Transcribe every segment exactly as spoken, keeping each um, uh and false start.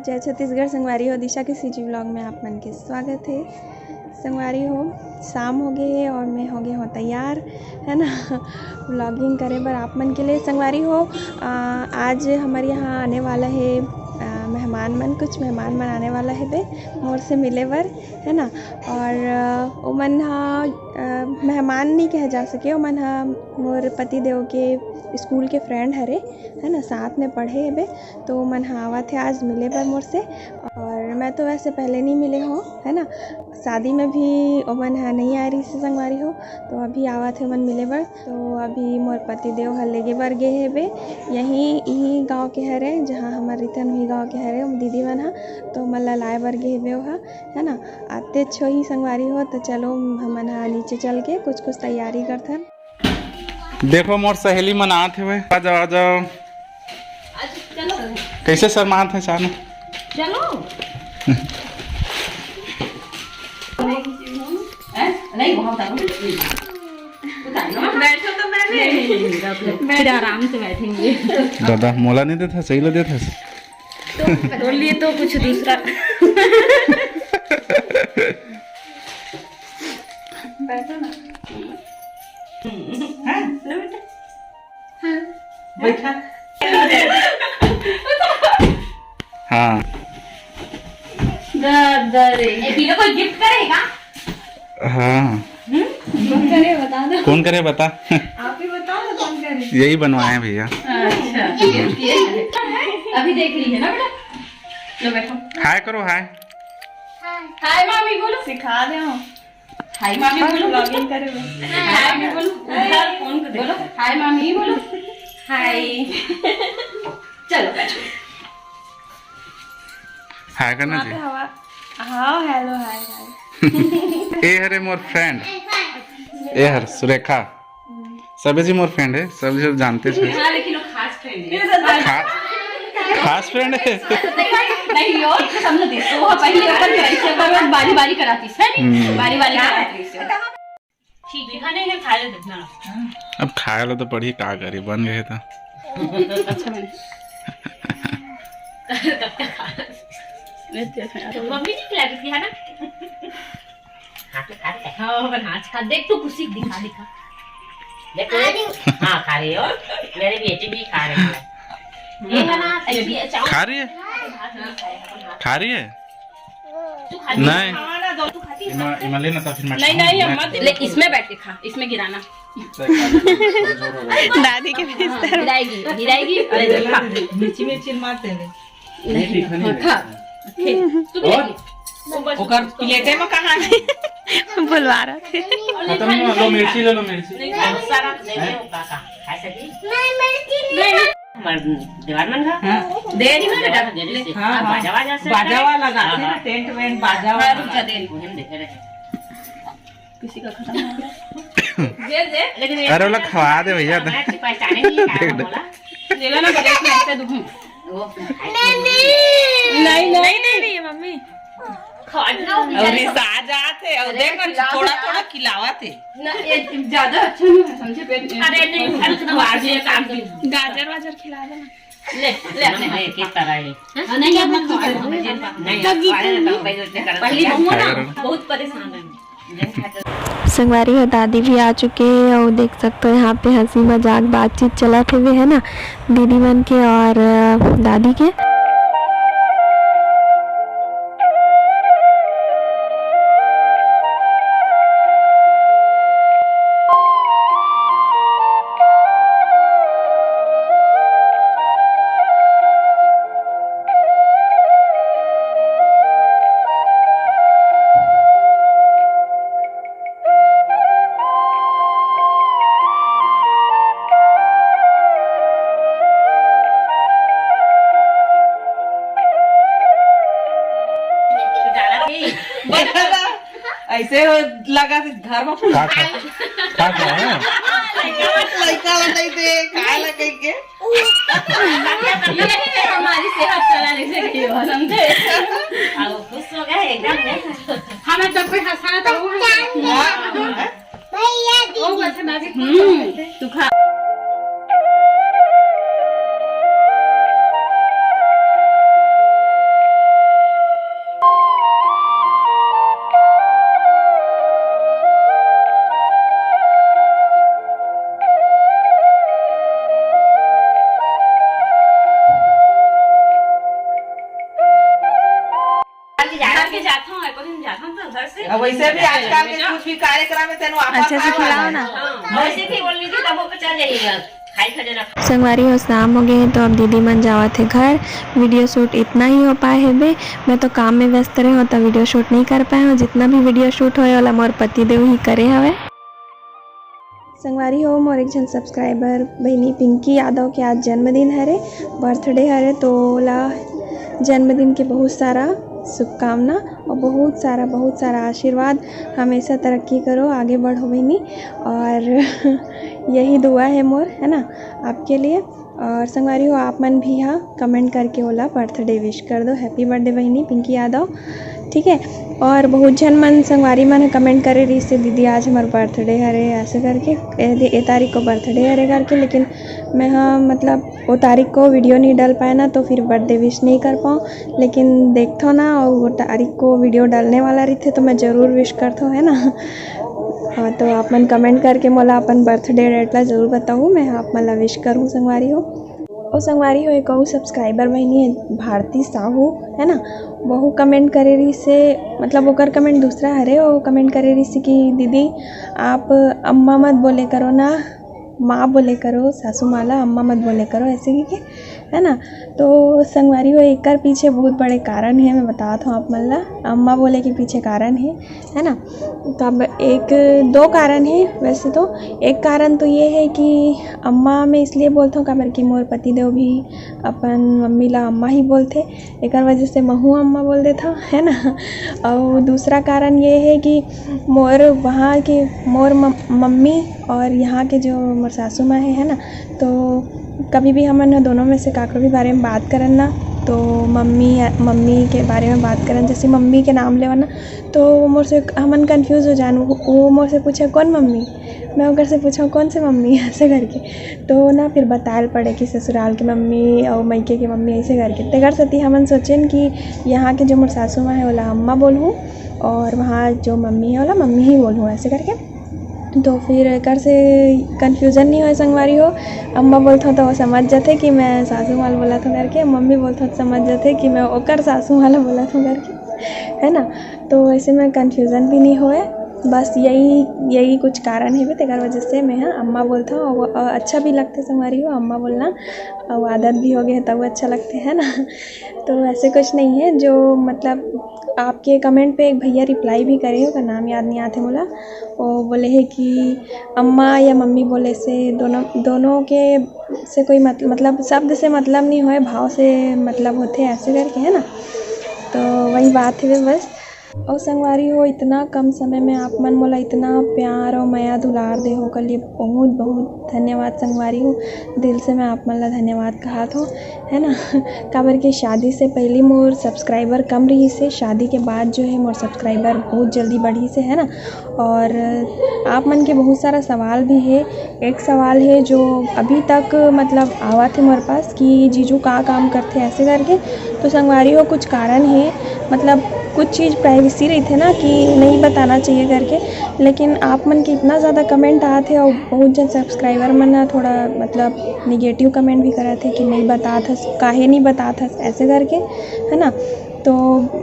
जय छत्तीसगढ़ संगवारी हो, दिशा के सीजी व्लॉग में आप मन के स्वागत है। संगवारी हो, शाम हो गए है और मैं हो गए हूँ तैयार, है ना, व्लॉगिंग करे बर आप मन के लिए। संगवारी हो, आ, आज हमारे यहाँ आने वाला है आ, मेहमान मन, कुछ मेहमान मन आने वाला है बे मोर से मिले बर, है ना। और आ, ओमन हा आ, मेहमान नहीं कहे जा सके, ओमन हा मोर पति देव के स्कूल के फ्रेंड हरे, है ना, साथ में पढ़े हेबे, तो मन ह आवत हे आज मिले बर मोर से। और मैं तो वैसे पहले नहीं मिले हो, है ना, शादी में भी ओमन ह नहीं आ रही से संगवारी हो, तो अभी आवत हे ओमन मिले बर। तो अभी मोर पति देव ह लेगे बर गे हेबे, यहीं इही गांव के हरे, जहां हमर रिथन उही गांव के हरे दीदी मन ह, तो मन ला लाए बर गे हेबे ओहा, है ना। आते छोही संगवारी हो, तो चलो हमन ह नीचे चल के कुछ कुछ तैयारी करथन। देखो मोर सहेली मन आत हवे। आ जाओ, आ जाओ। कैसे शर्मात है सानू? चलो। हैं? नहीं, वहाँ उतारो। उतारो। बैठो तो पहले। फिर आराम से बैठेंगे। दादा, मोला नहीं देता, सही ला देता। तो बोलिए तो कुछ दूसरा। बैठो ना। हाँ? लो बेटा। हाँ। बैठा। हाँ। दादा रे। ए, बिना कोई गिफ्ट करेगा? हाँ। हम्म? कौन करे बता दो। कौन करे बता? आप ही बताओ ना कौन करे। यही बनवाए हैं भैया। अच्छा, गिफ्ट ये है। अभी देख रही है ना बेटा? लो बैठो। हाय करो, हाय। हाय मामी बोलो। सिखा दे हम। हाय मामी बोलो। व्लॉगिंग करे हुए। हाय मामी बोलो। उधर फोन को देखो। बोलो, हाय मामी बोलो। हाय। चलो बैठो। हाय करना वहाँ पे चाहिए। हवा, हाँ, हेलो, हाय, हाय। ए हरे मोर फ्रेंड, ए हर सुरेखा, सभी जी मोर फ्रेंड है, सभी जी जानते थे। हाँ, लेकिन वो खास फ्रेंड है। खा-, खास फ्रेंड है। नहीं, और समझो दे, वो पहले ऊपर के ऐसे पर बारी बारी कराती है, नहीं? हम्म। बारी बारी कराती है। ठीक है, हाँ, नहीं, नहीं, खा ले जितना। अब खाए ला तो पड़ी, का करी, बन गए तो। अच्छा बने। मम्मी जी खिला देती है ना। हाथ में खा रहे हैं। हाँ, अपन हाथ खा, देख तो खुशी दिखा, दिखा। देख तो, हाँ, खा रही हो। मेरी बेटी भी खा रही है। ये ना, ऐसी, ऐसी खा रही है? हाथ में खाए, अपन हाथ खा रही है? तू खाती नहीं। है? खाना दो, तू खाती है? इमा, इमा लेना था, फिर मैं नहीं, खाऊंगा। नहीं, हम मत ले, इसमें बैठ के खा, इसमें गिराना। दादी के बिस्तर में। गिराएगी, गिराएगी। अरे, खा। मिर्ची, मिर्ची मारते हैं। नहीं, हाँ, खा। ठीक। तू भी और? ले। ओकर प्लेटे में कहाँ है? बुलवा रहा थे। खत्म नहीं हुआ, लो मिर्ची ले लो, मिर्ची। नहीं, बहुत सारा दे दे, वो काका। खा सकी? नहीं, मिर्ची नहीं। हमारे दीवार मन का? हाँ। दे रही हूँ ना बेटा। दे रही थी। हाँ, हाँ। बाजा वाजा से बाजा वाला गाते हैं ना, हाँ। टेंट वेंट, बाजा हाँ, वाला रुक जा, दे रही हूँ। हम देखे रहे। किसी का खत्म हो गया। दे दे। लेकिन ये अरे, ओला खवा दे भैया, तो। मैं अच्छी पहचाने नहीं, क्या देख दे। बोला? दे देना, बड़े से ऐसे दूँ। वो नहीं, नहीं, नहीं, नहीं, मम्मी। खवाना हो गया। अरे, सा जात है, और अरे, देख ना, खिलाओ थोड़ा, ना। थोड़ा खिलावा थे। ना, ये ज्यादा अच्छा नहीं है, समझे, पेट में। अरे, नहीं, अरे, तो आज ये काम की। गाजर वाजर खिला देना। ले, ले, अपने हाँ, एक, एक तरह है। हाँ, नहीं, अब मत खाओ। नहीं, तो खाने देता हूँ, भाई, इतने करत पहली है। बहू ना, बहुत परेशान है। संगवारी हो, दादी भी आ चुके हैं और देख सकते हो यहाँ पे हंसी मजाक बातचीत चलत हवे, है ना, दीदी मन के और, अ, दादी के। ऐसे हो लगा कि घर में का खा, का खा है? लड़का बताई दे, खाए ला कह के। ये है हमारी सेहत चला जैसे कि हो, समझे? अब खुश हो गए एकदम। हमें जब कोई हंसाए तो वो हंसे। भैया ओ, दीदी। बस मैं भी खुश हो गई। तू खा। अब वैसे भी आजकल के कुछ भी कार्यक्रम में तेन वापस अच्छा से आए वाला खिलाओ है। ना। हाँ, वैसे भी बोल लीजिए, तब वो चल जाइएगा। खाई खजाना। संगवारी हो, शाम हो गए हे, तो अब दीदी मन जावत हे घर। वीडियो शूट इतना ही हो पाए हे बे, मैं तो काम में व्यस्त रहे हो, तो वीडियो शूट नहीं कर पाए हो। जितना भी वीडियो शूट होए, ओला मोर पति देव ही करे हवे। संगवारी हो, मोर एक झन सब्सक्राइबर बहिनी पिंकी यादव के आज जन्मदिन हरे, बर्थडे हरे, तो ओला जन्मदिन के बहुत सारा शुभकामना और बहुत सारा, बहुत सारा आशीर्वाद। हमेशा तरक्की करो, आगे बढ़ो बहिनी, और यही दुआ है मोर, है ना, आपके लिए। और संगवारी हो, आप मन भी हा कमेंट करके ओला बर्थडे विश कर दो। हैप्पी बर्थडे बहिनी पिंकी यादव, ठीक है। और बहुत झन मन, संगवारी मन कमेंट करे रहिस हे, "दीदी, आज हमार बर्थडे हरे," ऐसे करके, ए, ए तारीख को बर्थडे हरे करके, लेकिन मैं हा, मतलब, वो तारीख को वीडियो नहीं डाल पाए ना, तो फिर बर्थडे विश नहीं कर पाऊँ। लेकिन देखथो ना, और वो तारीख को वीडियो डालने वाला रहिथे, तो मैं जरूर विश करथो, है ना। हाँ, तो आप मन कमेंट करके मोला अपन बर्थडे डेट ला जरूर बताहू, मैं आप मन ला विश करूँ, संगवारी हो। और संगवारी हो, एक और सब्सक्राइबर बहिनी है, भारती साहू, है ना, वहू कमेंट करे रहिस हे, मतलब, ओकर कमेंट दूसरा हरे, वो कमेंट करे रहिस हे कि, "दीदी, आप अम्मा मत बोले करो ना, माँ बोले करो, सासू माँ ला अम्मा मत बोले करो," ऐसे कहिके, है ना। तो संगवारी हो, एकर पीछे बहुत बड़े कारण है, मैं बतात हूँ आप मन ला, अम्मा बोले के पीछे कारण है, है ना। तो अब एक दो कारण है वैसे तो। एक कारण तो ये है कि अम्मा मैं इसलिए बोलत हूँ, काबर कि मोर पतिदेव भी अपन मम्मी ला अम्मा ही बोलथे, एकर वजह से महू अम्मा बोल देत हूँ, है ना। और दूसरा कारण ये है कि मोर वहाँ के, मोर म-, मम्मी और यहाँ के जो मोर सासू माँ है, है ना, तो कभी भी हमन ह दोनों में से काकरो भी बारे में बात करन ना, तो मम्मी, मम्मी के बारे में बात करन, जैसे मम्मी के नाम लेवन ना, तो मोर से हमन कन्फ्यूज हो जान। वो, वो मोर से पूछे, "कौन मम्मी?" मैं ओकर से पूछूँ, "कौन से मम्मी?" ऐसे करके। तो ना फिर बतायल पड़े कि ससुराल के मम्मी और मइके के मम्मी, ऐसे करके। तेकर सेती हमन सोचेन कि यहाँ के जो मोर सासू माँ है, ओला अम्मा बोलहूँ, और वहाँ जो मम्मी है, ओला मम्मी ही बोलहूँ, ऐसे करके। तो फिर एकर से कन्फ्यूजन नहीं होए संगवारी हो। अम्मा बोलथों तो वो समझ जाथे कि मैं सासू माँ ल बोलत हूँ करके, मम्मी बोलथों तो समझ जाथे कि मैं ओकर सासू माँ ल बोलत हूँ करके, है ना। तो ऐसे में कन्फ्यूजन भी नहीं होए। बस यही, यही कुछ कारण हे, तेकर वजह से मैं हा अम्मा बोलथों। और, और अच्छा भी लगथे संगवारी हो अम्मा बोलना, और आदत भी हो गए तब अच्छा लगथे, है ना। तो ऐसे कुछ नहीं है, जो मतलब आपके कमेंट पे एक भैया रिप्लाई भी करे, ओकर नाम याद नहीं आथे मोला, वो बोले है कि अम्मा या मम्मी बोले से दोनों, दोनों के से कोई मत-, मतलब शब्द से मतलब नहीं होए, भाव से मतलब होथे, ऐसे करके, है ना। तो वही बात है बस। और संगवारी हो, इतना कम समय में आप मन मोला इतना प्यार और मया दुलार दे हो, ओकर लिए बहुत बहुत धन्यवाद संगवारी हो। दिल से मैं आप मन ला धन्यवाद कहत हो, है ना। काबर कि शादी से पहले मोर सब्सक्राइबर कम रहिस हे, शादी के बाद जो है मोर सब्सक्राइबर बहुत जल्दी बढ़िस हे, है ना। और आप मन के बहुत सारा सवाल भी है। एक सवाल है जो अभी तक मतलब आवत है मोर पास कि जीजू का काम करथे ऐसे करके। तो संगवारी हो, कुछ कारण है, मतलब कुछ चीज़ प्राइवेसी रहिथे ना कि नहीं बताना चाहिए करके, लेकिन आप मन के इतना ज़्यादा कमेंट आत है और बहुत जन सब्सक्राइबर मन ना थोड़ा मतलब निगेटिव कमेंट भी करत है कि नहीं बतात हस, काहे नहीं बतात हस ऐसे करके, है ना। तो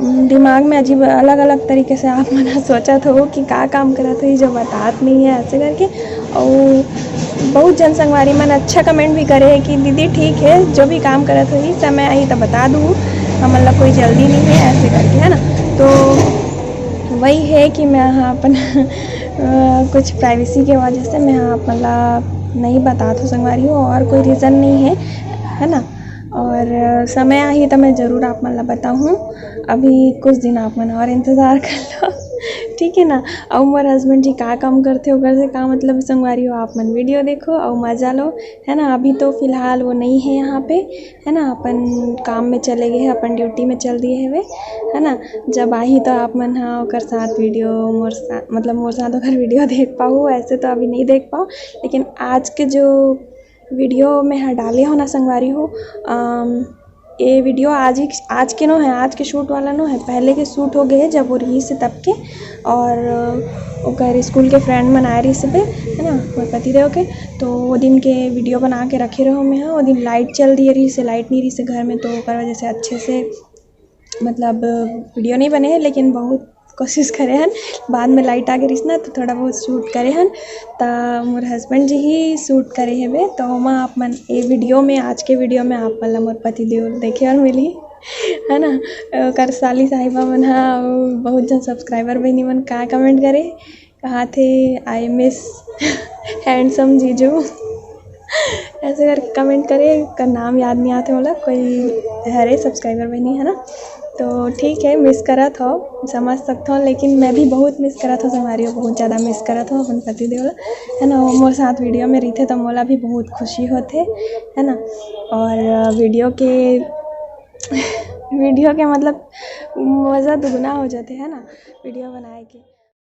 उम, दिमाग में अजीब अलग-अलग तरीके से आप मन ह सोचत हो कि का काम करत हो, ये जो बतात नहीं है ऐसे करके। और बहुत जन संगवारी मन अच्छा कमेंट भी करे है कि दीदी ठीक है, जो भी काम करत हो, ये समय आही तो बता दू, हमन ला कोई जल्दी नहीं है ऐसे करके, है ना। तो वही है कि मैं हाँ अपन अ, कुछ प्राइवेसी के वजह से मैं हाँ अपन ला नहीं बतात हूँ संगवारी हो, और कोई रीज़न नहीं है, है ना। और समय आही तो मैं जरूर आप मन ला बताहूँ। अभी कुछ दिन आप मन और इंतजार कर लो, ठीक है ना। और मोर हस्बैंड जी का काम करथे, ओकर से का मतलब संगवारी हो, आप मन वीडियो देखो और मजा लो, है ना। अभी तो फिलहाल वो नहीं है यहाँ पे, है ना, अपन काम में चले गए हैं, अपन ड्यूटी में चल दिए हवे, है ना। जब आही तो आप मन हा ओकर साथ वीडियो, मोर साथ, मतलब मोर साथ ओकर वीडियो देख पाहू। ऐसे तो अभी नहीं देख पाओ, लेकिन आज के जो वीडियो में हा डाले हो ना संगवारी हो, अम, ये वीडियो आज ही, आज के नो है, आज के शूट वाला नो है, पहले के शूट हो गए हैं जब वो रहिस हे तब के। और ओकर स्कूल के फ्रेंड मन आए रहिस हे, है ना, मोर पति देव के, तो वो दिन के वीडियो बना के रखे रहो मैं हा। वो दिन लाइट चल दिए रहिस हे, लाइट नहीं रहिस हे घर में, तो ओकर वजह से अच्छे से मतलब वीडियो नहीं बने हैं, लेकिन बहुत कोशिश करे हन। बाद में लाइट आ गे रहिस ना, तो थोड़ा बहुत शूट करे हन। त मोर हस्बैंड जी ही शूट करे हेबे। तो ओमा आप मन ए वीडियो में, आज के वीडियो में आप मन ला मोर पति देव देखे बर मिलही, है ना। ओकर साली साहिबा मन ह, अउ बहुत झन सब्सक्राइबर बहिनी मन का कमेंट करे, कहा थे, "I miss handsome जीजू।" ऐसे करके कमेंट करे, का नाम याद नहीं आते मोला, कोई हरे सब्सक्राइबर बहिनी, है ना। तो ठीक है, मिस करत हो, समझ सकता हूँ, लेकिन मैं भी बहुत मिस करत हो संगवारी हो, बहुत ज़्यादा मिस करत हो अपन पति देव ला, है ना। वो मोर साथ वीडियो में रहिथे तो मोला भी बहुत खुशी होथे, है ना। और वीडियो के वीडियो के मतलब मज़ा दुगुना हो जाते, है ना, वीडियो बनाए के।